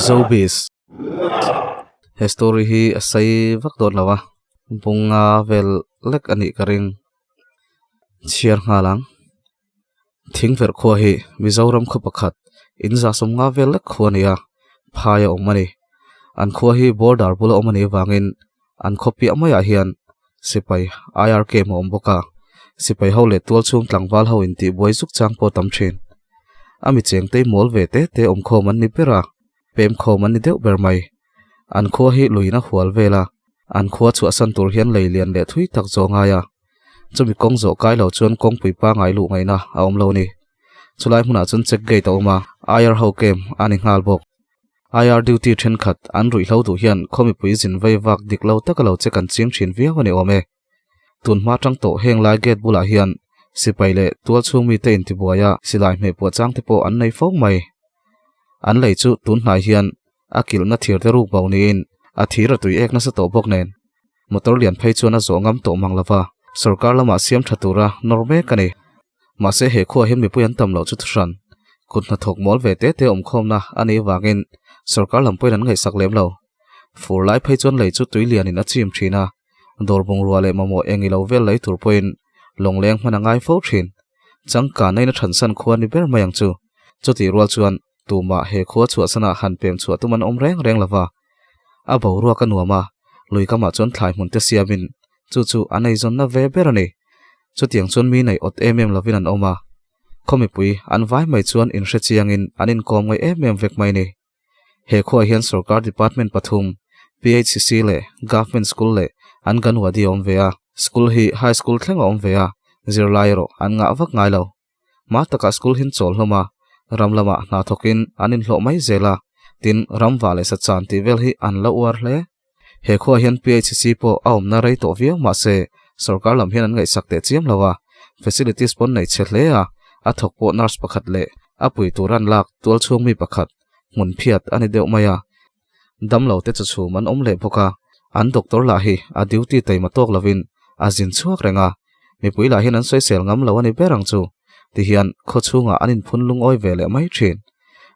Zobis he story hi a sei vak dawn lo a bunga vel lek a nih ka ring chhiar nghal ang. Thingverh khua hi Mizoram khaw pakhat in za sawmnga vel lek khua a ni a, phai a awm a ni. An khua hi border bula awm a nih avangin an khaw piah maiah hian sipai IR camp a awm bawk a, sipai ho leh tual chhung tlangval ho intih buai zuk chang pawh a tam thin. A mi cheng te mawl ve te te awm khawm an ni ber a, pem khawm an ni deuh ber mai. An khua hi luiin a hual vel a, an khua chhuahsan tur hian lei lian leh thui tak zawh a ngai a. Chumi kawng zawh kai lo chuan kawngpui pangai luh ngaihna a awm lo a ni. Chulai hmunah chuan check gate a awm a, IR ho camp a ni nghal bawk. IR duty thenkhat an ruihhlo duh hian khaw mipui zin vei vak dik lo taka lo check an ching thin viau a ni awm e. Tun hma tang tawh heng lai gate bulah hian sipai leh tual chhung mite intibuai a silai hmeh puah chang te pawh an nei fo mai. An lei chu tun hnai hian a kilhna thir te ruk bo niin a thir a tui ek nasa tawh bawk nen. Motor lian phei chuan a zawh ngam tawh mang lova, sorkar lamah siam tha tura nawr mek a ni. Mahse he khuaah hian mipui an tam loh chu thuhran, kut hnathawk mawl ve te te awmkhawmna a nih avangin sorkar lam pawhin an ngaihsak lem lo. Fur lai phei chuan lei chu tui lianin a chim thin a, dawr bungrua leh mamawh eng ilo vel lei tur pawhin lawngleng hman a ngai fo thin. Changkanna in a thansan khua ni ber mai ang chu. Chutih rual chuan Tumah he khua chhuahsanah han pem chhuah tum an awm reng reng lova, a boruak a nuam a, lui kamah chuan thlai hmun te siamin chu chu an eizawnna ve ber a ni. Chutiang chuan mi nei awt em em lovin an awm a, khaw mipui an vai mai chuan inhre chiangin an inkawm ngaih em em vek mai a ni. He khuaah hian sorkar department pathum, PHCC leh Government School leh Anganwadi a awm ve a, school hi high school thleng a awm ve a, zirlai erawh an ngah vak ngai lo. Hma takah school hin chawl hlawm a, ram lamah hna thawkin an inhlawh mai zel a, tin ram vah leh sachan tih vel hi an la uar hle. He khuaah hian PHC pawh a awmna rei tawh viau mahse sorkar lam hian an ngaihsak teh chiam lo a, facilities pawn nei chhe hle a, a thawk pawh nurse pakhat leh a pui tur an lak tual chhung mi pakhat hmun phiat a ni deuh mai a. Damlo te chu chhum an awm leh bawk a, an doctor lah hi a duty taima tawk lovin a zin chhuak reng a, mipui lah hian an sawisel ngam lo a ni ber ang chu, tihian khaw chhungah an inphun lungawi ve leh mai thin.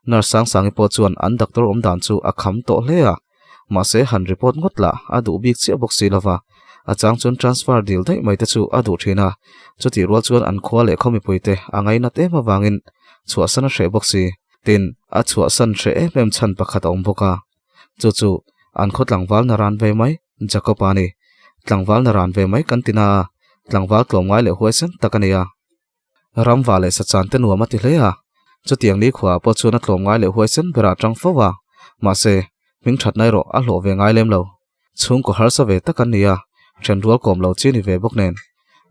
Nurse Sangsangi pawh chuan an doctor awm dan chu a kham tawh hle a, mahse han report ngawt lah a duh bik chiah bawk si lova, a chang chuan transfer dil daih mai te chu a duh thin a, chutih rual chuan an khua leh khaw mipui te a ngainat em avangin chhuahsan a hreh bawk si. Tin, a chhuahsan hreh em em chhan pakhat a awm bawk a, chu chu an khaw tlangval na ran ve mai, Jacob-a a ni. Tlangval na ran ve mai kan ti na a, tlangval tlawmngai leh huaisen tak a ni a. Ramva leh sachan te nuam a ti hle a, chutiang ni khuaah pawh chuan a tlawmngai leh huaisen berah a tang fo a, mahse, hming thatna erawh a hlawh ve ngai lem lo. Chhungkaw harsa ve tak an ni a, then rual kawm lo chi ni ve bawk nen.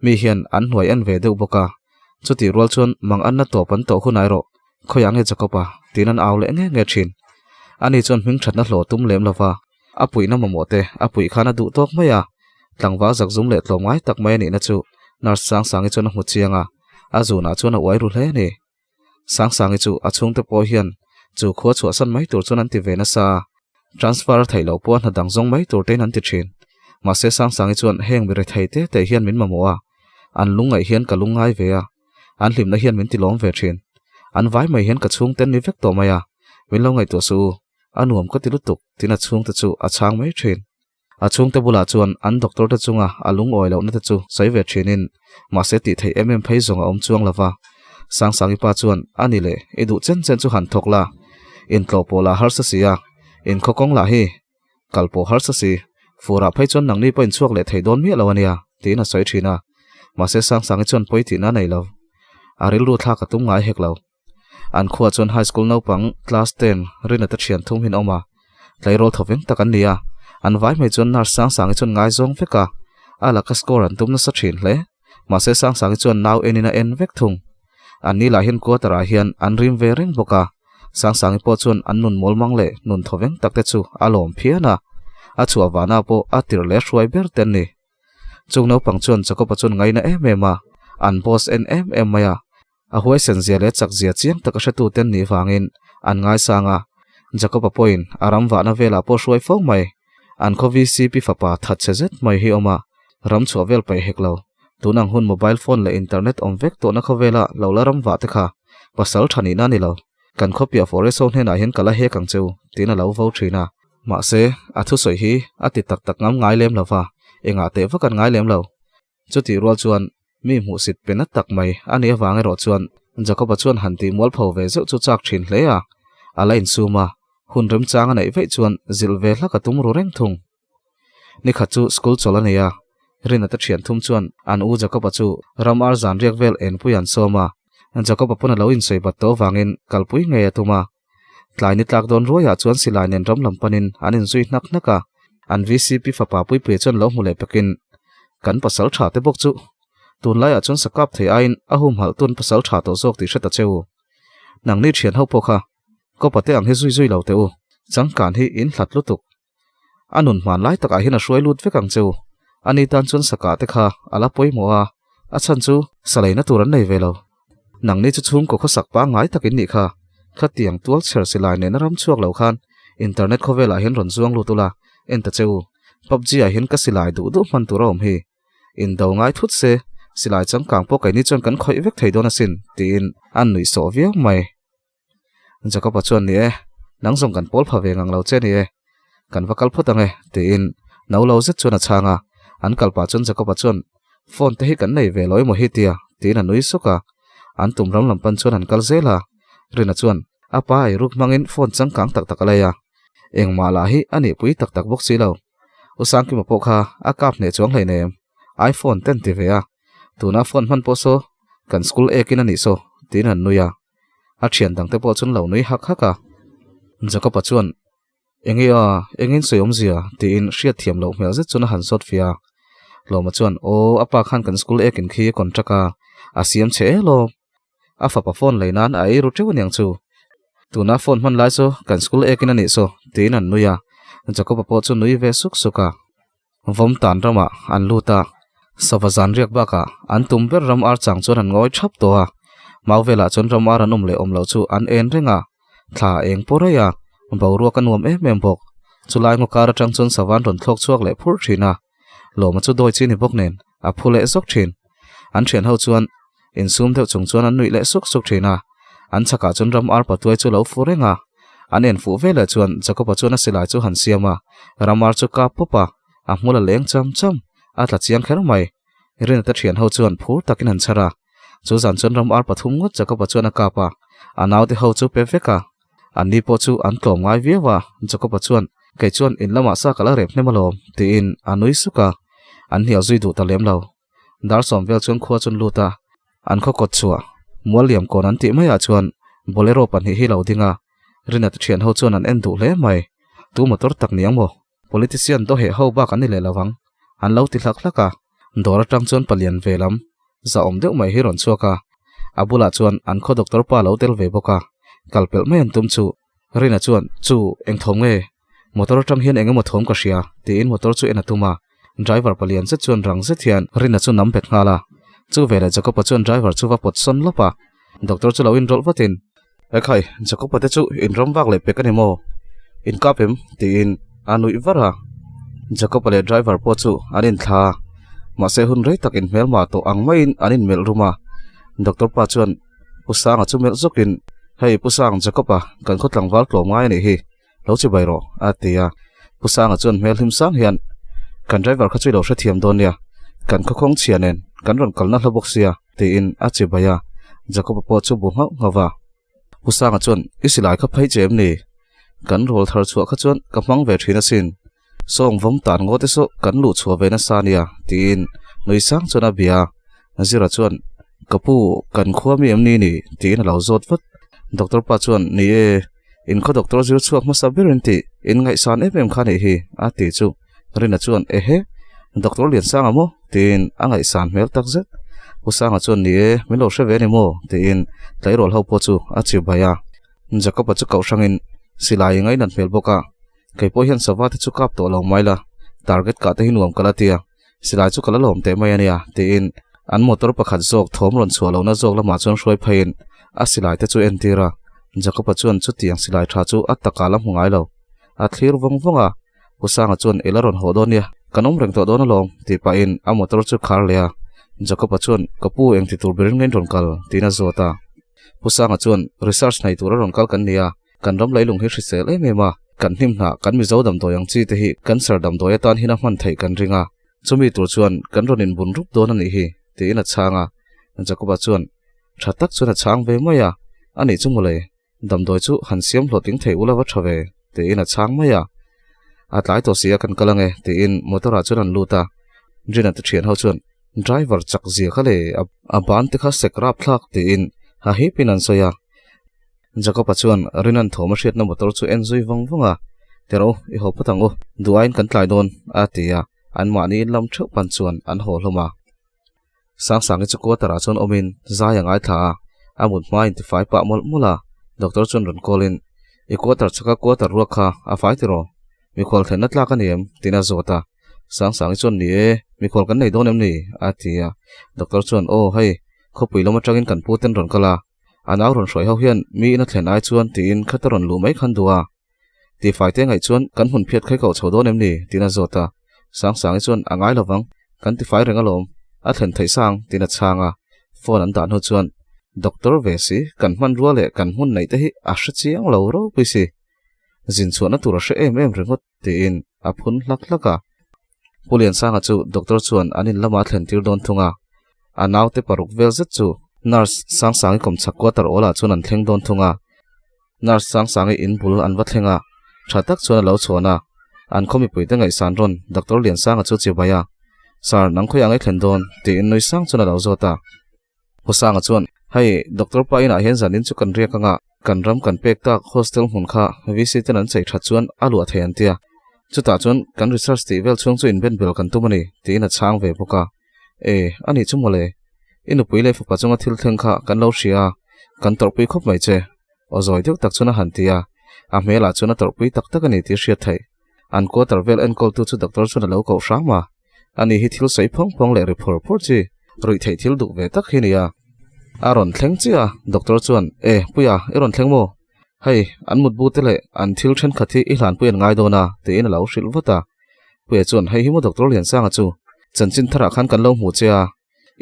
Mi hian an hnuai en ve deuh bawk a, chutih rual chuan mang anna tawp an tawh hunah erawh khawiah nge Jacob-a tiin an au leh nge nge thin. Ani chuan hming thatna hlawh tum lem lova, a puihna mamawh te a puih khan a duh tawk mai a, tlangval zakzum leh tlawmngai tak mai a nihna chu nurse Sangsangi chuan a hmu chiang a, a zunah chuan a uai ru hle a ni. Sangsangi chu a chhungte pawh hian chu khua chhuahsan mai tur chuan an ti ve nasa a, transfer a theih loh pawh a hna dang zawng mai tur tein an ti thin. Mahse Sangsangi chuan heng mi rethei te te hian min mamawh a, an lungngaih hian ka lungngai ve a, an hlimna hian min ti lawm ve thin. An vai mai hian ka chhungte an ni vek tawh mai a, min lo ngaihtuah suh u, a nuam ka ti lutuk tiin a chhungte chu a chhang mai thin. A chhungte bulah chuan an doctor te chunga a lungawi lohna te chu sawi ve thinin mahse tih theih em em phei zawng a awm chuang lova. Sangsangi pa chuan a ni leh i duh chen chen chu han thawk la, intlawh pawh lah harsa si a, inkhaw kawng lah hi kal pawh harsa si, furah phei chuan nangni pawh inchhuak leh thei dawn miah lo a nia tiin a sawi thin a. Mahse Sangsangi chuan pawi tihna a nei lo. A rilru thlak a tum ngai hek lo. An khuaah chuan high school naupang class ten Rina te thian thum hi an awm a, tleirawl thaw veng tak an ni a, an vai mai chuan nurse Sangsangi chuan ngaizawng vek a, a laka score an tum nasa thin hle. Mahse Sangsangi chuan nau enin a en vek thung. An ni lah hian quarter ah hian an rim ve reng bawk a, Sangsangi pawh chuan an nun mawl mang leh nun thaw veng tak te chu a lawm phian a, a chhuah vana pawh a tirh leh hruai ber te an ni. Chung naupang chuan Jacob-a chuan ngaina em em a, an boss en em em mai a. A huaisen zia leh chak zia chiang taka hretuten nih vangin an ngaisang a, Jacob-a pawhin a ram vahna velah pawh hruai fo mai. An khaw VCP fapa thatchhe zet mai hi awm a, ram chhuah vel paih hek lo. Tun ang hun mobile phone leh internet awm vek tawhna khawvela lo la ram vah te kha pasal tha nihna a ni lo. Kan khawpiah forest ho hnenah hian ka la hek ang che u, tiin a lo vo thin a. Mahse, a thusawi hi a ti tak tak ngam ngai lem lo va, engah teh vak an ngai lem lo. Chutih rual chuan mi hmuhsit pe nat tak mai a nih avang erawh chuan Jakoba chuan han tih mualpho ve zeuh chu chak thin hle a, a la insum a, hun remchang a neih veih chuan zilh ve hlak a tum ru reng thung. Nikhat chu school chawlh a nei a, Rinata thian thum chuan an u Jakoba chu ram ar zan riak vel enpui an sawm a, Jakoba pawn a lo insawi bat tawh avangin kalpui ngei a tum a. Tlai ni tlak dawn ruaiah chuan silai nen ram lam panin an inzui hnak hnak a, an VCP fapa Puipuia chuan lo hmu leh pekin, Kan pasal tha te bawk chu tunlaiah chuan sakap thei aiin a humhalh tun pasal tha tawh zawk tih hre ta che u. Nangni thian ho pawh kha kawpa te ang hi zui zui lo teh u, changkan hi in hlat lutuk. A nun hman lai takah hian a hruai lut vek ang che u. Ani tan chuan sakah te kha a la pawimawh a, a chhan chu sa leina tur an nei ve lo. Nangni chu chhungkaw khawsak pangngai tak in nih kha. Khatiang tual chher silai nena ram chhuak lo khan internet khawvelah hian rawn zuang lut ula, en ta che u. PUBG ah hian ka silai duh duh hman tur a awm hi. Indo ngai thut se, silai changkang pawh keini chuan kan khawih vek thei dawn asin, tiin an nuih sawh viau mai. Jacob-a chuan ni e, nang zawng kan pawl pha ve ngang lo che ni e, kan va kal phawt ang e, tiin no lo zet chuan a chhang a, an kal pah chuan Jacob-a chuan phone te hi kan nei ve lo emaw hi tia, tiin a nui suk a, an tum ram lam pan chuan an kal zel a, Rina chuan a pa ei ruk hmangin phone changkang tak tak a lei a, engmah lah hi a nihpui tak tak bawk si lo, U Sangkima pawh kha a kap hneh chuang hleinem, iPhone ten ti ve a, tuna phone hman pawh saw kan school ekin a nih saw, tiin an nui a. A thian dangte pawh chuan lo nui hak hak a. Jacob-a chuan, Enge a, engin sawi awmzia? tiin hriat thiam loh hmel zet chuan a han zawt fia a. Lawma chuan, Aw, a pa khan kan school ekin khi a contract a, a siam che e lawm. A fapa phone lei nan a ei ru teuh aniang chu. Tuna phone hman lai chu kan school ekin a nih saw, tiin an nui a. Jacob-a pawh chu nui ve suk suk a. Vawm tan ramah an lut a, sava zan riak bakah an tum ber ram ar chang chuan an ngawi thap tawh a, mau velah chuan ram ar an awm leh awm loh chu an en reng a, thla a eng pawh raih a, boruak a nuam em em bawk. Chulai ngaw kar atang chuan sava an rawn thlawk chhuak leh phur thin a, lawma chu dawi chi ni bawk nen a phu leh zawk thin. An thian ho chuan insum deuh chung chuan an nuih leh suk suk thin a, an chhakah chuan ram ar patuai chu lo fu reng a, an en fuh veleh chuan Jacob-a chuan a silai chu han siam a, ram ar chu kap pawp a, a hmul a leng cham cham, a tla chiang kher mai. Rinata thian ho chuan phur takin an chhar a, chu zan chuan ram ar pathum ngawt Jacob-a chuan a kap a, a naute ho chu pe vek a, anni pawh chu an tlawm ngai viau a, Jacob-a chuan, Kei chuan in lamah sa ka la rep hnem alawm, tiin a nui suk a, an hnial zui duh ta lem lo. Dar sawm vel chuan khua chuan lut a, an khaw kawt chhuah mual liam kawn an tih maiah chuan Bolero pahnih hi lo ding a, Rinat thian ho chuan an en duh hle mai. Tu motor tak ni ang maw? Politician daw heh ho bak an ni leh lo ang, an lo ti hlak hlak a. Dawr atang chuan palian ve lam zahawm deuh mai hi rawn chhuak a, a bulah chuan an khaw doctor pa lo tel ve bawk a, kal pelh mai an tum chu Rina chuan, Chu, eng thawm nge? Motor atang hian eng emaw thawm ka hria, tiin motor chu en a tum a. Driver palian zet chuan rang zet hian Rina chu nam bet nghal a. Chu veleh Jacob-a chuan driver chu va pawt sawn lawp a. Doctor chu lo inrawlh vatin, Ekhai, Jacob-a te chu in ram vak leh pek a ni maw? In kap em? tiin a nuih var a. Jacob-a leh driver pawh chu an inthla a, mahse hun rei tak inhmelma tawh ang maiin an inmelh rum a. Doctor pa chuan Pu Sanga chu melh zawkin, Hei Pu Sang, Jacob-a, kan khaw tlangval tlawm ngai a nih hi. Lo chi bai rawh, a ti a. Pu Sanga chuan hmel hlim sang hian, Kan driver kha chu i lo hrethiam dawn nia, kan khawkhawng chhia nen kan rawn kalna hla bawk sia, tiin a chi bai a. Jacob-a pawh chu bu nghauh nghauh va. Pu Sanga chuan, I silai kha phei che em ni? Kan rawl thar chhuah kha chuan ka hmang ve thin asin. Sawng vawm tan ngaw te saw kan luh chhuah ve nasa nia, tiin nui sang chuan a bia a. Zira chuan, Ka pu, kan khua mi em ni ni? tiin a lo zawt vat. Doctor pa chuan, Ni e, in khaw doctor zir chhuak hmasa berin tih in ngaihsan em em kha nih hi, a ti chu. Rina chuan, Ehe, Doctor Liansanga maw? tiin a ngaihsan hmel tak zet. Pu Sanga chuan, Ni e, min lo hre ve a ni maw? tiin tleirawl ho pawh chu a chibai a. Jacob-a chu koh hrangin silai i ngainat hmel bawk a. Kei pawh hian sava te chu kap tawh lo mai la, target kah te hi nuam ka la ti a, silai chu ka la lawm teh mai a nia, tiin An motor pakhat zawk thawm rawn chhuah lohna zawk lamah chuan hruai pheiin a silai te chu entir a. Jacob-a chuan chutiang silai tha chu a takah la hmu ngai lo. A thlir vawng vawng a, Pu Sanga chuan i la rawn haw dawn nia, kan awm reng tawh dawn alawm tih pahin a motor chu khar leh a. Jacob-a chuan ka pu engti tur berin nge in rawn kal tiin a zawt a. Pu Sanga chuan research nei tura rawn kal kan ni a, Kan ram leilung hi hrisel em em a, kan hnim hnah kan Mizo damdawi ang chi te hi cancer damdawi atan hian a hman theih kan ring a, chumi tur chuan kan rawn inbun rup dawn a nih hi, tiin a chhang a. Jacoba chuan tha tak chuan a chhang ve mai a, A nih chu mawle, damdawi chu han siam hlawhtling thei ula va tha ve, tiin a chhang mai a. A tlai tawh si a kan kal ange, tiin motor ah chuan an lut a. Drina te thian ho chuan driver chak zia kha le, a ban te kha sek rap thlak, tiin ha hipin an sawi a. Jacob-a chuan Rinan thawm a hriatna motor chu en zui vawng vawng a, Tero, i haw phawt ang u, duh aiin kan tlai dawn, a ti a, anmahni in lam theuh pan chuan an haw hlawm a. Sangsangi chu quarter-ah chuan awmin zai a ngaithla a, a mut hma intifai pah mawlh mawlh a, doctor chuan rawn call-in, I quarter chhaka quarter ruak kha a fai tiraw? Mikhual thlenna tlak a ni em? tiin a zawt a. Sangsangi chuan, Ni e, mikhual kan nei dawn em ni? a ti a. Doctor chuan, Aw, hei, khawpui lam atangin kan pu ten rawn kal a, A nau rawn hruai ho hian mi in a thlen ai chuan tiin khata rawn luh mai khan duh a. Tifai te ngaih chuan kan hmun phiat khai koh chho dawn em ni? tiin a zawt a. Sangsangi chuan a ngai lovang, kan tifai reng alawm, a thlen theih sang tiin a chhang a. Phone an dah hnu chuan Doctor ve si, kan hmanrua leh kan hmun neih te hi a hre chiang lo ropui si. Zin chhuahna tur a hre em em ringawt tiin a phun hlak hlak a. Pu Liansanga chu doctor chuan an in lamah a thlen tir dawn thung a, a naute paruk vel zet chu nurse Sangsangi kawmchhak quarter awlah chuan an thleng dawn thung a. Nurse Sangsangi in bul an va thleng a, tha tak chuan a lo chhawn a, an khaw mipuite ngaihsan rawn doctor Liansanga chu chibai a, Sir, nang khawiah nge thlen dawn? tiin nui sang chuan a lo zawt a. Hosanga chuan, Hei, Doctor pa inah hian zanin chu kan riak anga, kan ram kan pek tak hostel hmun kha VC ten an chei that chuan a luah thei an tia. Chutah chuan kan research tih vel chhung chu inben bel kan tum a ni, tiin a chhang ve bawk a. E, a nih chu mawle. I nupui leh fapa chunga thil thleng kha kan lo hria a, kan tawrhpui khawp mai che. Aw zawi deuh tak chuan a han ti a, a hmelah chuan a tawrhpui tak tak a ni tih hriat theih. An quarter vel enkawltu chu doctor chuan a lo koh hram a, ani hi thil sawi phawng phawng leh ri phur phur chi, ruih theih thil duk ve tak hi nia. A rawn thleng chiah a, doctor chuan, E, Puia, i rawn thleng maw? Hei, an mutbu te leh an thil thenkhat hi i hlanpui an ngai dawn a, tiin a lo hrilh vat a. Puia chuan, Hei hi maw doctor Liansanga chu, chanchin tharah khan kan lo hmu che a,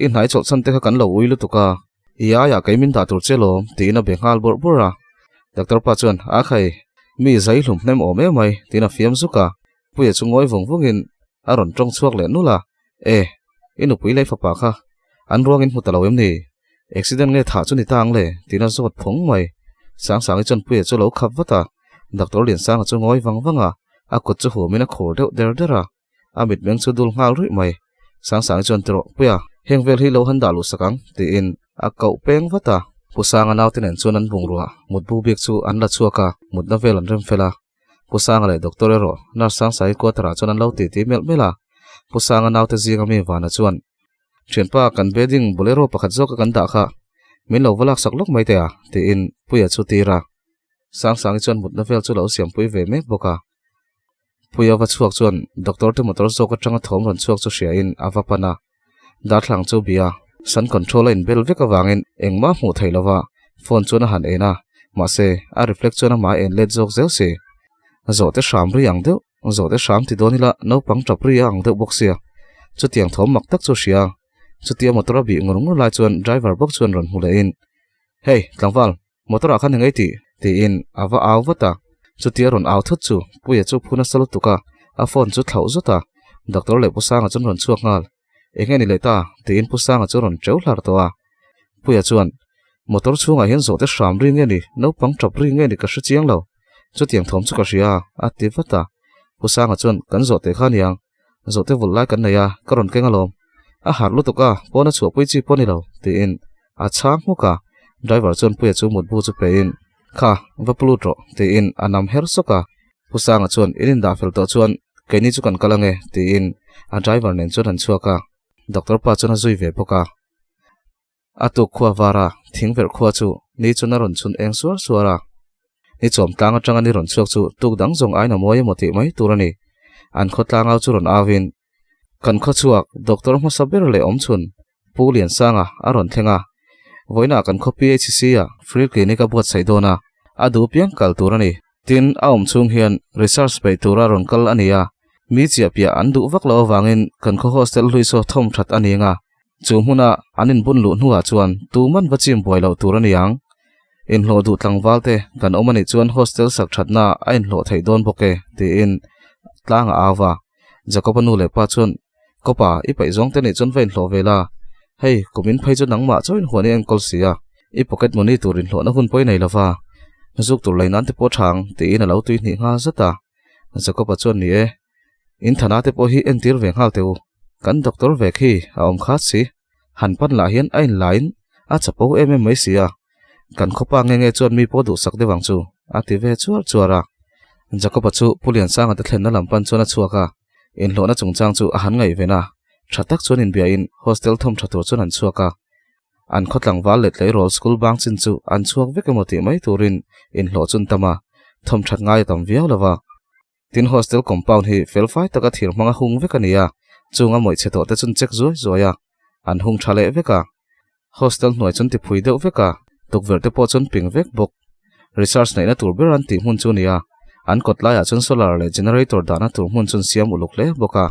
i hnai chawlhsan te kha kan lo ui lutuk a, I aiah kei min dah tur che lawm tiin a be nghal bawrh bawrh a. Doctor pa chuan, A khai, mi zai hlum hnem awm em mai tiin a fiam zuk a. Puia chu ngawi vawng vawngin a rawn tawng chhuak leh nulh a, E, i nupui leh fapa kha an ruangin hmu ta lo em ni? Accident nge thah chu ni ta ang le? tiin a zawt phawng mai. Sangsangi chuan Puia chu a lo khap vat a. Doctor Liansanga chu ngawi vang vang a, a kut chu humin a khur deuh der der a. A mitmeng chu dul nghal ruih mai. Sangsangi chuan Tirawh Puia, heng vel hi lo han dah luh sak ang, tiin a koh peng vat a. Pu Sanga naute nen chuan an bungrua mutbu bik chu an la chhuak a, mutna vel an rem fel a. Pu Sanga leh Doctor erawh Nurse Sangsangi quarter ah chuan an lo titi melh melh a. Pu Sanga naute zinga mi Vana chuan, Thianpa, kan bedding bolero pakhat zawka kan dah kha min lo va laksak lawk mai teh a, tiin Puia chu tir a. Sangsangi chuan mutna vel chu lo siampui ve mek bawk a. Puia va chhuak chuan doctor te motor zawk atanga thawm rawn chhuak chu hriain a va pan a, darthlang chu bia sun control a inbel vek avangin engmah hmuh theih lova phone chuan a han en a, mahse a reflect chuan amah a en let zawk zel si. Zawhte hram ri ang deuh, zawhte hram ti dawn ila naupang tap ri a ang deuh bawk sia. Chutiang thawm mak tak chu hria. Chutia motor a bih ngur ngur lai chuan driver bawk chuan rawn hmu lehin, Hey, tlangval! Motor ah khan engei tih? tiin a va au vat a, chutia rawn au thut chu Puia chu phu nasa lutuk a, a phone chu thlauh zut a, Doctor leh Pu Sanga chuan rawn chhuak nghal. Enge ni leh ta? tiin Pu Sanga chu rawn teu hlar tawh a. Puia chuan, Motor chhungah hian zawhte hram ri nge ni, naupang tap ri nge ni ka hre chiang lo, chutiang thawm chu ka hria a, a ti vat a. Pu Sanga chuan, Kan zawhte kha aniang, zawhte vulh lai kan nei a, ka rawn keng alawm. A harh lutuk a, pawn a chhuahpui chi pawh a ni lo, tiin a chhang hmuk a. Driver chuan Puia chu mutbu chu pein, Kha, va pu lut rawh, tiin a nam her sawk a. Pu Sanga chuan, In indah fel tawh chuan keini chu kan kal ange, tiin a driver nen chuan an chhuak a. Doctor pa chuan a zui ve bawk a. A tuk khua vara thingverh khua chu ni chuan a rawn chhun eng suar suar a. Ni chawm tlang atanga ni rawn chhuak chu tuk dang zawng ain a mawi emaw tih mai tur a ni. An khaw tlangau chu rawn au in, Kan khaw chhuak, doctor hmasa ber leh awm chhun, Pu Liansanga a rawn thleng a, vawiinah kan khaw PHC ah free clinic a buatsaih dawn a, a duh piang kal tur a ni. Tin, a awm chhung hian research peih tura rawn kal a ni a, mi chiah piah an duh vak loh avangin kan khaw hostel hlui saw thawm that a ni ang a, chu hmuna an inbun luh hnuah chuan tuman va chim buai loh tur a ni ang. Inhlawh duh tlangval te kan awm a nih chuan hostel sak thatna a inhlawh theih dawn bawk e, tiin tlang a au a. Jacob-a nu leh pa chuan, Kawpa, i paih zawng te nih chuan va inhlawh ve la. Hei, kum in phei chu nangmah chauh in huan i enkawl si a, i pocket money tur inhlawhna hun pawh i nei lo va, zuk tur lei nan te pawh tha ang, tiin a lo tui hnih nghal zat a. Jacob-a chuan, Ni e, in thana te pawh hi entir ve nghal teh u, kan doctor ve khi a awm khat si. Han pan lah hian a inlaiin a chapo em em mai si a, kan khawpa nge nge chuan mi pawh duhsak deuh ang chu, a ti ve chuar chuar a. Jacob-a chu Pu Liansanga te thlenna lam pan chuan a chhuak a, inhlawhna chungchang chu a han ngaihven a, tha tak chuan inbiahin hostel thawm tha tur chuan an chhuak a. An khaw tlangval leh tleirawl school bang chin chu an chhuak vek emaw tih mai turin inhlawh chu an tam a, thawm that ngai a tam viau lo va. Tin hostel compound hi felfai taka thir hmanga hung vek a ni a, chung a mawih chhe tawh te chun check zuai zuai a, an hung tha leh vek a. Hostel hnuai chun ti phui deuh vek a, tukverh te pawh chun ping vek bawk. Research neihna tur ber an tih hmun chu a ni a, an kawt laiah chun solar leh generator dahna tur hmun chun siam uluk hle bawk a.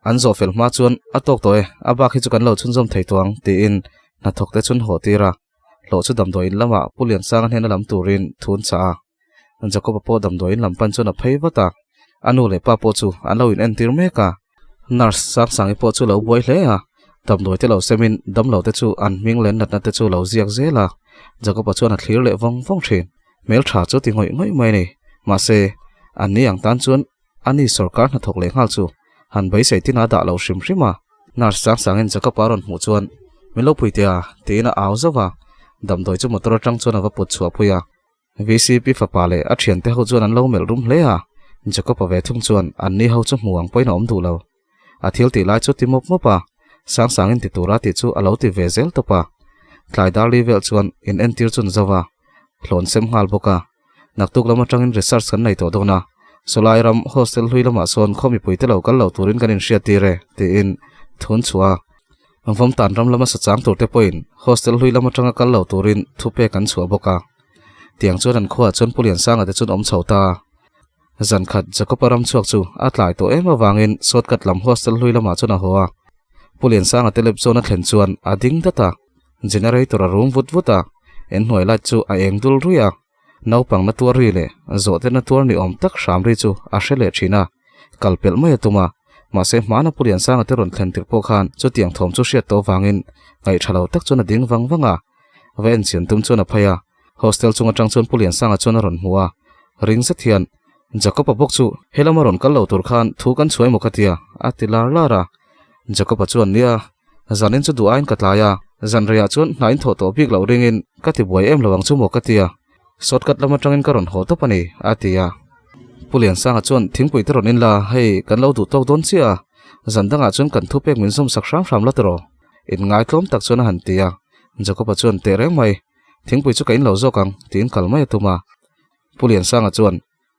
An zawh fel hma chuan a tawk tawh e, a bak hi chu kan lo chhunzawm thei tawh ang tiin hnathawk te chun haw tir a, hlawh chu damdawiin lamah Pu Liansanga hnena lam turin thu an chah a. Jacob-a pawh damdawiin lam pan chuan a phei vat a, a nu leh pa pawh chu an lo in entir mek a. Nurse Sangsangi pawh chu lo buai hle a, damdawi te lo semin damlo te chu an hming leh natna te chu lo ziak zel a. Jacob-a chuan a thlir leh vawng vawng thin. Hmeltha chu ti ngawih ngawih mai a ni. Mahse, an ni ang tan chuan a ni sawrkar hnathawk leh nghal chu han beisei tin a dah lo hrim hrim a. Nurse Sangsangin Jacob-a rawn hmuh chuan, Min lo pui teh a, tiin a au zauh a. Damdawi chu motor atang chuan a va put chhuah pui a. VCP fapa leh a thiante ho chuan an lo melh rum hle a, Jacob-a ve thung chuan an ni ho chu hmu ang pawhin a awm duh lo. A thil tih lai chu ti mawp mawp a, Sangsangin ti tura tih chu a lo ti ve zel tawp a. Tlai darli vel chuan in entir chun zo a, hlawn sem nghal bawk a. Naktuk lam atangin research kan nei tawh dawn a, sawlai ram hostel hlui lamah sawn khaw mipuite lo kal lo turin kan inhriat tir e, tiin thun chhuah a. Vawmtan ram lama sachang turte pawhin hostel hlui lam atanga kal lo turin thupek an chhuah bawk a. Tiang chuan an khuaah chuan Pu Liansanga te chuan awm chho ta. Zan khat Jacob-a ram chhuak chu a tlai tawh em avangin shortcut lam hostel hlui lamah chuan a haw a. Pu Liansanga te lep zawn a thlen chuan a ding dat a, generator a rum vut vut a, inhnuai light chu a eng dul ruih a. Naupang na tuar ri leh zawhte na tuar ni awm tak hram ri chu a hre leh thin a, kal pelh mai a tum a, mahse hmana Pu Liansanga te rawn thlen tirh pawh khan chutiang thawm chu hriat tawh avangin ngaihṭha lo tak chuan a ding vang vang a, va enchian tum chuan a phei a, hostel chung aṭang chuan Pu Liansanga chuan a rawn hmu a, ring zet hian Jacob-a bawk chu helama rawn kal lo tur khan thu kan chhuai maw ka tia a ti lar lar a, Jacob-a chuan nia Zanin chu duh aiin ka tlai a, zan reiah chuan hna in thawh tawh bik loh ringin ka ti buai em lo ang chu maw ka ti a, shortcut lam atangin ka rawn haw tawp a ni, a ti a. Pu Liansanga chuan thingpui te rawn in la, hei kan lo duh tawk dawn chiah a, zan dangah chuan kan thupek min zawm sak hram hram la tiraw? Inngai tlawm tak chuan a han ti a, Jacob-a chuan teh reng mai, thingpui chu ka in lo zawk ang, tiin kal mai a tum a. Pu Liansanga chuan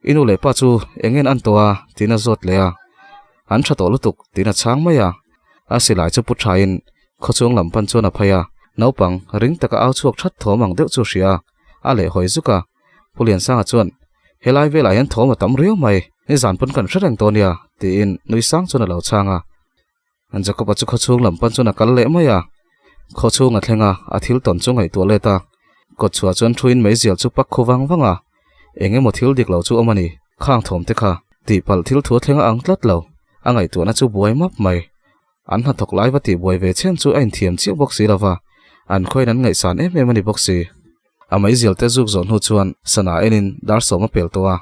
I nu leh pa chu eng ngen an tawh a? tiin a zawt leh a. An tha tawh lutuk tiin a chhang mai a. A silai chu pu thain khawchhung lam pan chuan a phei a. Naupang ring taka au chhuak that thawm ang deuh chu a hria a, a leh hawi zuk a. Pu Liansanga chuan, Helai velah hian thawm a tam riau mai, nizan pawn kan hre reng tawh nia, tiin nui sang chuan a lo chhang a. Jacob-a chu khawchhung lam pan chuan a kal leh mai a, khawchhung a thleng a, a thil tawn chu ngaihtuah let a, kawtchhuah chuan thuin meizial chu pak khu vang vang a, eng emaw thil dik lo chu awm a ni, khang thawm te kha tihpalh thil thu a thleng a ang tlat lo, a ngaihtuahna chu buai map mai. An hnathawk lai va tih buai ve chhen chu a inthiam chiah bawk si lo va, an khawiin an ngaihsan em em a ni bawk si. A meizial te zuk zawh hnu chuan sana enin dar sawm a pel tawh a,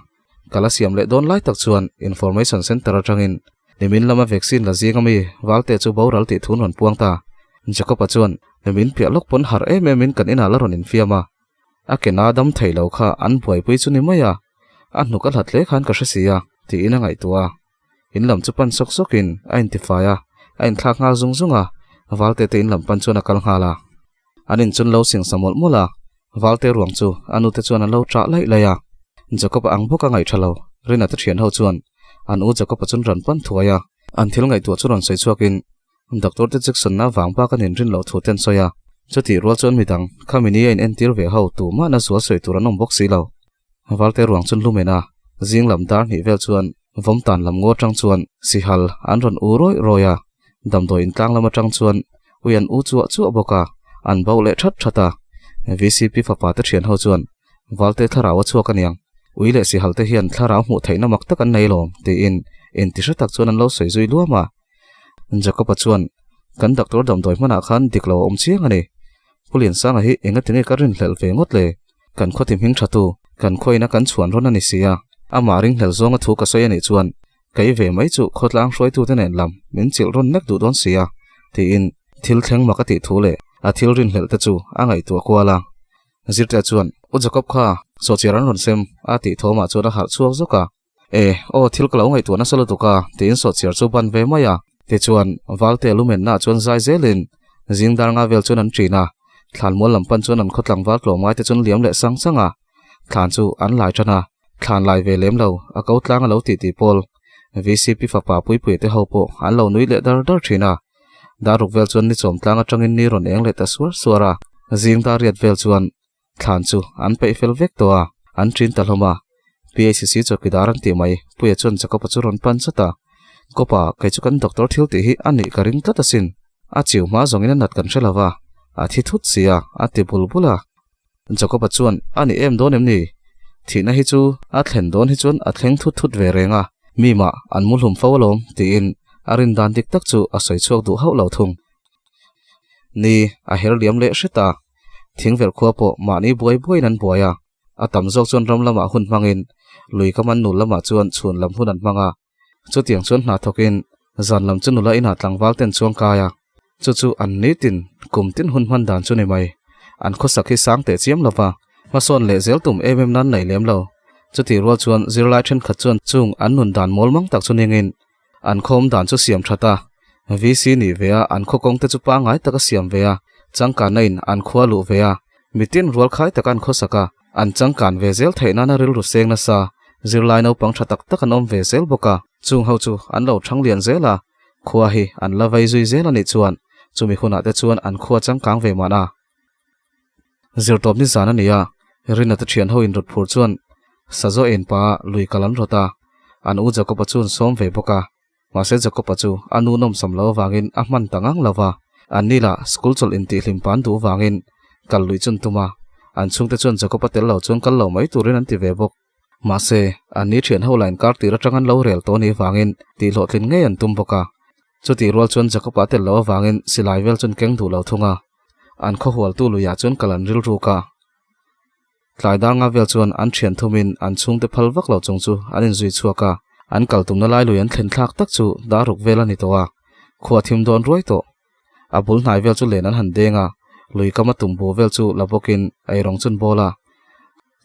Ka la siam leh dawn lai tak chuan Information Centre atangin nimin lama vaccine la zing ami Valte chu boral tih thun rawn puang ta. Jacob-a chuan nimin piah lawk pawn harh em em in kan inah la rawn infiam a. A ke na dam thei lo kha an buaipui chu ni mai a, a hnuk a hlat hle khan ka hre si a, tiin a ngaihtuah a. In lam chu pan sawk sawkin a intifai a, a inthlak nghal zung zung a, Valte te in lam pan chuan a kal nghal a. An inchun lo singsa mawlh mawlh a, Valte ruang chu a nute chuan an lo ṭah laih laih a. Jacob-a ang bawk a ngaihṭha lo, Rina te ṭhian ho chuan an u Jacob-a chun rawn pan thuai a. An thil ngaihtuah chu rawn sawi chhuakin, Doctor te Jackson na vang bak an inrin loh thu te an sawi a, chutih rual chuan midang khami ni a in entir ve ho tumah na zual sawi tur an awm bawk si lo. Valte ruang chuan lumen a, zing lam dar hnih vel chuan vawm tan lam ngaw atang chuan sihal an rawn u rawih rawih a, damdawi in tlang lam atang chuan ui an u chuah chuah bawk a, an bauh leh that that a. VCP fapa te thian ho chuan Valte thlarau a chhuak aniang, ui leh sihal te hian thlarau hmuh theihna mak tak an nei lawm tiin inti hre tak chuan an lo sawi zui luam a. Jacob-a chuan, Kan doctor damdawi hmanah khan dik lo a awm chiang a ni. Pu Liansanga hi engatinge ka rinhlelh ve ngawt le? Kan khawti hming thatu, kan khawiina kan chhuan rawn a ni si a. Amah ringhlel zawnga thu ka sawi a nih chuan, kei ve mai chu khawtlang hruaitute nen lam min chilh rawn nek duh dawn si a, tiin thil thleng mak a tih thu leh a thil rinhlelh te chu a ngaihtuah kual a. Zirtea chuan, U Jacob kha, sawhchiar an rawn sem, a tih thawmah chuan a harh chhuak zawk a. E, aw thil ka lo ngaihtuah nasa lutuk a, tiin sawhchiar chu ban ve mai a. Tichuan, Valte lumenna ah chuan zai zelin zing dar nga vel chuan an ṭin a, thlanmual lam pan chuan an khawtlang val tlawmngai te chuan liam leh sang sang a. Thlan chu an lai ṭan a, thlan lai ve lem lo, a ko tlang a lo tih tih pawl. VCP fapa Puipuia te ho pawh an lo nui leh dar dar ṭhin a. Dar ruk vel chuan ni chawm tlang aṭangin ni rawn eng leh ta suar suar a, zing dar riat vel chuan Thlan chu an peih fel vek tawh a, an ṭin ta hlawm a. PACC chawkidar an tih mai, Puia chuan Jacob-a chu rawn pan chat a. Kawpa, kei chu kan doctor thil tih hi a nih ka ring tlat asin. A chiu hma zawngin a nat kan hre lo va, a thi thut si a, a ti bul bul a. Jacob-a chuan, A ni em dawn em ni? Thihna hi chu a thlen dawn hi chuan a thleng thut thut ve reng a, mi mah an mu hlum fo alawm, tiin a rin dan dik tak chu a sawi chhuak duh hauh lo thung. Ni, a her liam leh hret a. Thingvelh khua pawh mahni buai buaiin an buai a, a tam zawk chuan ram lamah hun hmangin lui kam an nul lamah chuan chhun lam hun an hmang a. Chutiang chuan hna thawkin zan lam chu nula inah tlangval ten chuang kai a, chu chu an nitin kum tin hun hman dan chu ni mai. An khawsak hi sang teh chiam lova, hmasawn leh zel tum em em nan nei lem lo. Chutih rual chuan zirlai thenkhat chuan chung an nun dan mawl mang tak chu ningin An khawm dan chu siam that a, VC nih ve a, an khaw kawng te chu pangngai tak a siam ve a, changkanna in an khua luh ve a, mitin rual khai tak an khawsak a, an changkan ve zel theih nana rilru seng nasa, zirlai naupang tha tak tak an awm ve zel bawk a, chung ho chu an lo thang lian zel a, khua hi an la vei zui zel a nih chuan chumi hunah te chuan an khua changkang ve mahna. Zirtawp ni zan a ni a, Rina te thian ho inrawt phur chuan Sazaw en pa lui kal an rawt a, an u Jacob-a chu an sawm ve bawk a. Mahse Jacob-a chu a nu nawmsam lo avangin a hman ta ngang lo va, an ni lah school chawlh intihhlim pan duh vangin kal lui chu an tum a, an chhungte chuan Jacob-a tel lo chuan kal lo mai turin an ti ve bawk. Mahse, an ni thian ho lah inkar tir atang an lo rel tawh ni vangin tihhlawhtlin ngei an tum bawk a. Chutih rual chuan Jacob-a tel lo avangin silai vel chu an keng duh lo thung a, an khawhualtu luiah chuan kal an rilruk a. Tlai dar nga vel chuan an thian thumin an chhungte phal vak lo chung chu an inzui chhuak a, an kal tumna lai lui an thlen thlak tak chu dar ruk vel a ni tawh a, khua thim dawn ruai tawh. A bul hnai vel chu len an han deng a, lui kama tumbu vel chu la bawkin eirawng chun bawl a.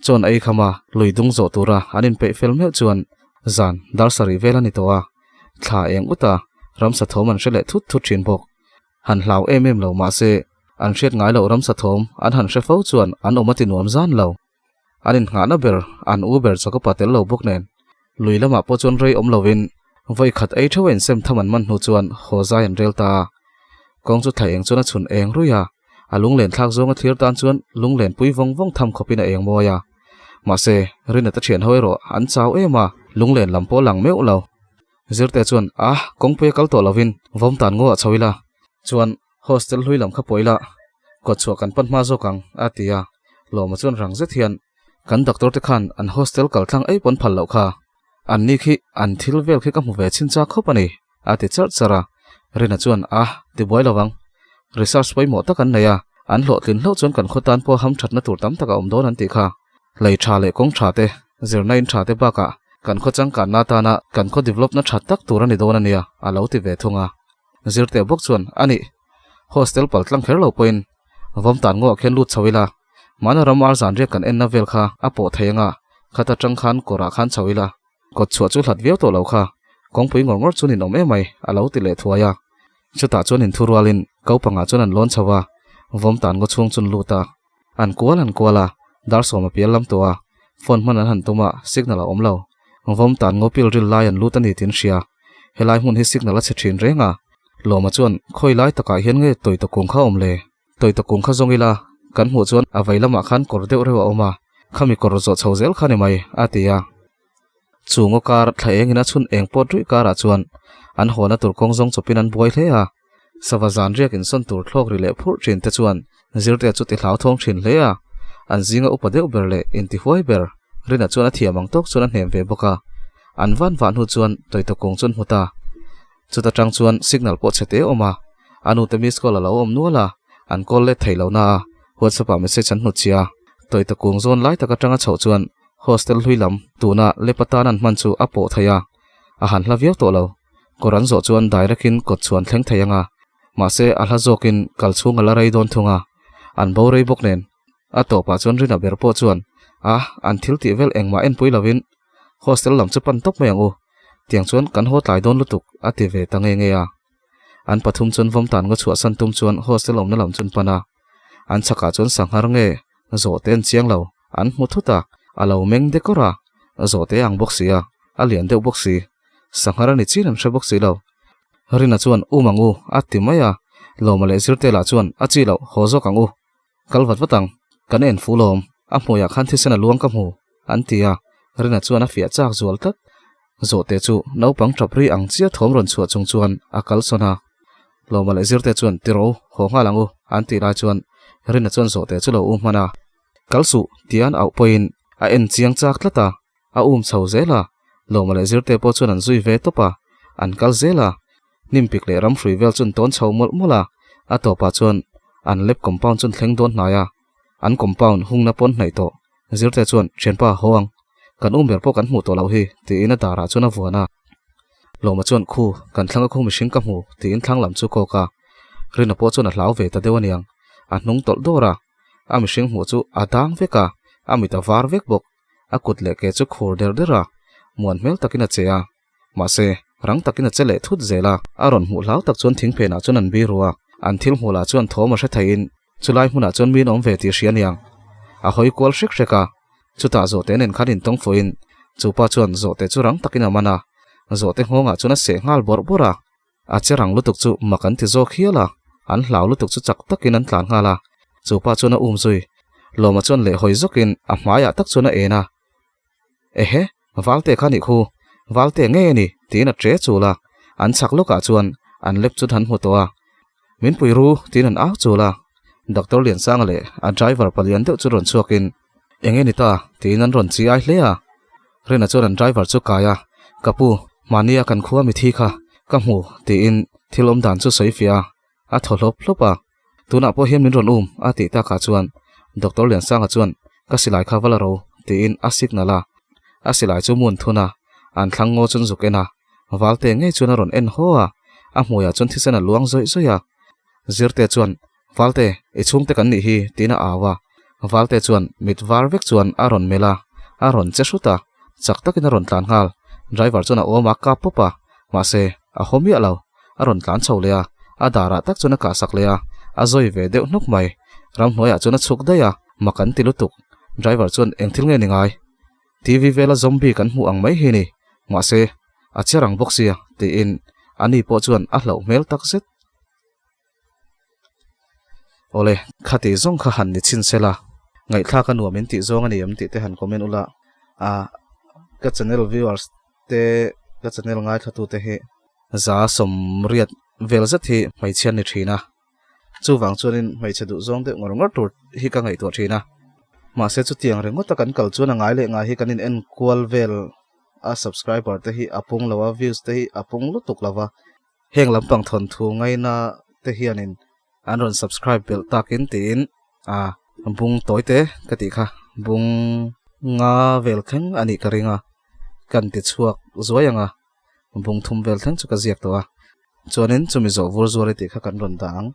Chuan ei khama lui dung zawh tura an inpeih fel meuh chuan zan dar sarih vel a ni tawh a, thla eng ut a, ramsa thawm an hre leh thut thut thin bawk. Han hlau em em lo mahse, an hriat ngai loh ramsa thawm an han hre fo chuan an awm a ti nuam zan lo. An inngahna ber an u ber Jacob-a tel lo bawk nen, lui lamah pawh chuan rei awm lovin vawi khat ei theuh a insem tham an man hnu chuan haw zai an rel ta a. Kawng chu thla eng chuan a chhun eng ruih a, a lunglen thlak zawnga thlir tan chuan lunglen pui vawng vawng tham khawpin a eng mawi a. Mahse, Rinata thian ho erawh an chau em a, lunglen lam pawh lang meuh lo. Zirte chuan, Ah, kawngpui a kal tawh lovin vawm tan ngaw ah chho ila, chuan hostel hlui lam kha pawh ila, kawt chhuah kan pan hma zawk ang, a ti a. Lawma chuan rang zet hian, Kan doctor te khan an hostel kal thlang ei pawn phal loh kha, an ni khi an thil vel khi ka hmu ve chhin chak khawp a ni, a ti charh charh a. Rina chuan, Ah, ti buai lo ang. Research pawimawh tak an nei a, an hlawhtlin hlauh chuan kan khaw tan pawh hamthatna tur tam tak a awm dawn an tih kha. Lei tha leh kawng tha te, zirna in tha te bakah kan khaw changkanna atana kan khaw develop na tha tak tur a ni dawn a nia, a lo ti ve thung a. Zirte bawk chuan, A nih, hostel pal tlang kher lo pawhin vawm tan ngawah khian lut chho ila, mahna ram ar zan riak kan enna vel kha a pawh thei anga, khata tang khan kawrah khan chho ila, kawt chhuah chu hlat viau tawh lo kha, kawngpui ngawr ngawr chu ninawm em mai, a lo ti leh thuai a. Chutah chuan inthurualin kopangah chuan an lawn chho a, vawm tan ngaw chhung chu an lut a. An kual an kual a, dar sawm a pial lam tawh a, phone hman an han tum a, signal a awm lo. Vawm tan ngaw pil ril lai an lut a ni tiin hria. Helai hmun hi signal a chhe thin reng a. Lawma chuan, Khawi lai takah hian nge tawita kung kha awm le? Tawita kung kha zawng ila, kan hmuh chuan a vei lamah khan kawr deuh reuh a awm a, khami kawr zawh chho zel kha ni mai, a ti a. Chu ngaw kar thla engin a chhun eng pawt ruih karah chuan an hawna tur kawng zawng chawpin an buai hle a. Sava zan riak insawn tur thlawk ri leh phurh thin te chuan Zirtea chu ti hlauthawng thin hle a. An zinga upa deuh ber leh intihuai ber Rina chuan a thiam ang tawk chuan a hnem ve bawk a. An van vah hnu chuan Tawita kung chu an hmu ta. Chuta tang chuan signal pawh chhe te awm a, a nute miss call a lo awm nual a, an call let thei lo na a, WhatsApp ah message an hnut chhia. Tawita kung zawn lai tak atanga chhoh chuan hostel hlui lam tuna lep atan an hman chu a pawh thei a, a han hla viau tawh lo. Kawr an zawh chuan direct in kawt chhuan thleng thei ang a, mahse a hla zawkin kal chhung a la rei dawn thung a, an bo rei bawk nen. A tawpah chuan Rina ber pawh chuan a an thil tih vel engmah enpui lovin hostel lam chu pan tawp mai ang u, tiang chuan kan haw tlai dawn lutuk a ti ve ta nge nge a. An pathum chuan vawm tan ngaw chhuahsan tum chuan hostel awmna lam chu an pan a, an chhakah chuan sanghar nge zawhte an chiang lo, an hmu thut a, a lo meng dekawr a, zawhte a ang bawk si a, a lian deuh bawk si, sanghar a ni chin an hre bawk si lo. Rina chuan um ang u a ti mai a, Lawma leh Zirtela chuan a chi loh haw zawk ang u. Kal vat vat ang, kan en fuh lawm, a hmuiah khan thisen a luang ka hmu, an ti a, Rina chuan a fiah chak zual tlat. Zawhte chu naupang tap ri ang chiah thawm rawn chhuah chung chuan a kal sawn a. Lawma leh Zirte chuan ti rawh u, haw nghal ang u, an tih lai chuan Rina chuan zawhte chu lo u hman a. Kal suh, tia an auh pawhin a en chiang chak tlat a, a um chho zel a, Lawma leh Zirte pawh chuan an zui ve tawp a, an kal zel a. Hnimpik leh ramhrui vel chu an tawn chho mawlh mawlh a, a tawpah chuan an lab compound chu an thleng dawn hnai a, an compound hungna pawn hnaih tawh. Zirte chuan, Thianpa, haw ang. Kan um ber pawh kan hmuh tawh loh hi, tiin a darah chuan a vuan a. Lawma chuan, Khu, kan thlanga khu mihring ka hmu, tiin thlang lam chu kawk a. Rina pawh chuan a hlau ve ta deuh aniang. A hnung tawlh dawr a, a mihring hmuh chu a dang vek a, a mit a var vek bawk. A kut leh ke chu khur der der a, muan hmel takin a che a. Mahse, rang takin a che leh thut zel a, a rawn hmuh hlau tak chuan thingphenah chuan an biru a, an thil hmuh lah chuan thawm a hre theiin chulai hmunah chuan min awm ve tih hria aniang. A hawi kual hrek hrek a, chutah zawhte nen khan intawng fuhin chupa chuan zawhte chu rang takin a man a, zawhte nghawngah chuan a seh nghal bawrh bawrh a. A che rang lutuk chu mak an ti zawk hial a, an hlau lutuk chu chak takin an tlan nghal a, chupa chuan a um zui. Lawma chuan lehhawi zawkin a hmaiah tak chuan a en a. Ehe, Valte kha nih khu, Valte ngei a ni, tiin a ṭe chul a, an chhak lawkah chuan an lep chu han hmu tawh a. Min pui ru, tiin an au chul a. Doctor Liansanga leh a driver palian deuh chu rawn chhuakin, Eng nge ni ta? tiin an rawn chi ai hle a. Rina chuan an driver chu kai a, Ka pu, mahnia kan khua mithi kha ka hmu, tiin thil awm dan chu sawi fiah a, a thaw hlawp hlawp a. Tunah pawh hian min rawn um a tih takah chuan Doctor Liansanga chuan ka silai kha va la ro tiin a signal a, a silai chu mun thun a, an thlang ngaw chuan zuk en a, Valte ngei chuan a rawn en haw a, a hmuiah chuan thisen a luang zawih zawih a. Zirte chuan Valte, i chhungte kan nih hi tiin a au a, Valte chuan mit var vek chuan a rawn melh a, a rawn che hrut a, chak takin a rawn tlan nghal, driver chuan a awm a kap pawp a, mahse a haw miah lo. A rawn tlan chho leh a, a darah tak chuan a kahsak leh a, a zawi ve deuh hnuk mai. Ramhnuaiah chuan a chhuk daih a, mak an ti lutuk. Driver chuan eng thil nge ni ngai? TV vela zombie kan hmuh ang mai hi ni, mahse a che rang bawk sia tiin ani pawh chuan a hlauh hmel tak zet. Awle, khati zawng kha han ni chhin sela, ngaihthlak a nuam in tih zawng a ni em tih te han comment ula, a ka channel viewers te ka channel ngaithla tu te hi za sawmriat vel zet hi hmeichhia an ni thin a, chuvang chuanin hmeichhe duh zawng deuh ngawr ngawr tur hi ka ngaihtuah thin a, mahse chutiang ringawt a kan kal chuan a ngai leh ngai hi kan in enkual vel a subscriber te hi a pung lo a views te hi a pung lutuk lo va. Heng lampang thawnthu ngaina te hianin an rawn subscribe belh takin tiin a bung tawi te ka tih kha bung nga vel thleng a nih ka ring a kan ti chhuak zuai ang a bung thum vel thleng chu ka ziak tawh a chuanin chumi zawh vur zuar i tih kha kan rawn dah ang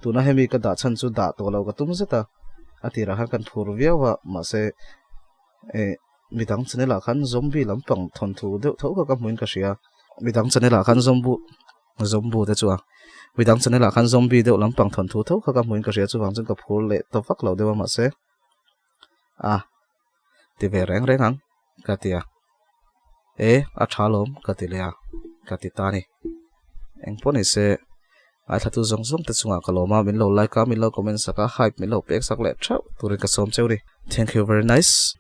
tuna hemi ka dah chhan chu dah tawh lo ka tum zet a a tirah khan kan phur viau a mahse eh midang channel ah khan zombie lampang thawnthu deuh tho kha ka hmuin ka hria midang channel ah khan zombu zombu te chu a midang channel ah khan zombie deuh lampang thawnthu tho kha ka hmuin ka hria chuvang chuan ka phur leh ta vak lo deuh a mahse a ti ve reng reng ang ka ti a e a tha lawm ka ti leh a ka ti ta a ni engpawh ni se. Ngaithlatu zawng zawng te chungah ka lawm a, min lo like a, min lo comment sak a, hype min lo pek sak leh theuh turin ka sawm cheu ni. Thank you very nice.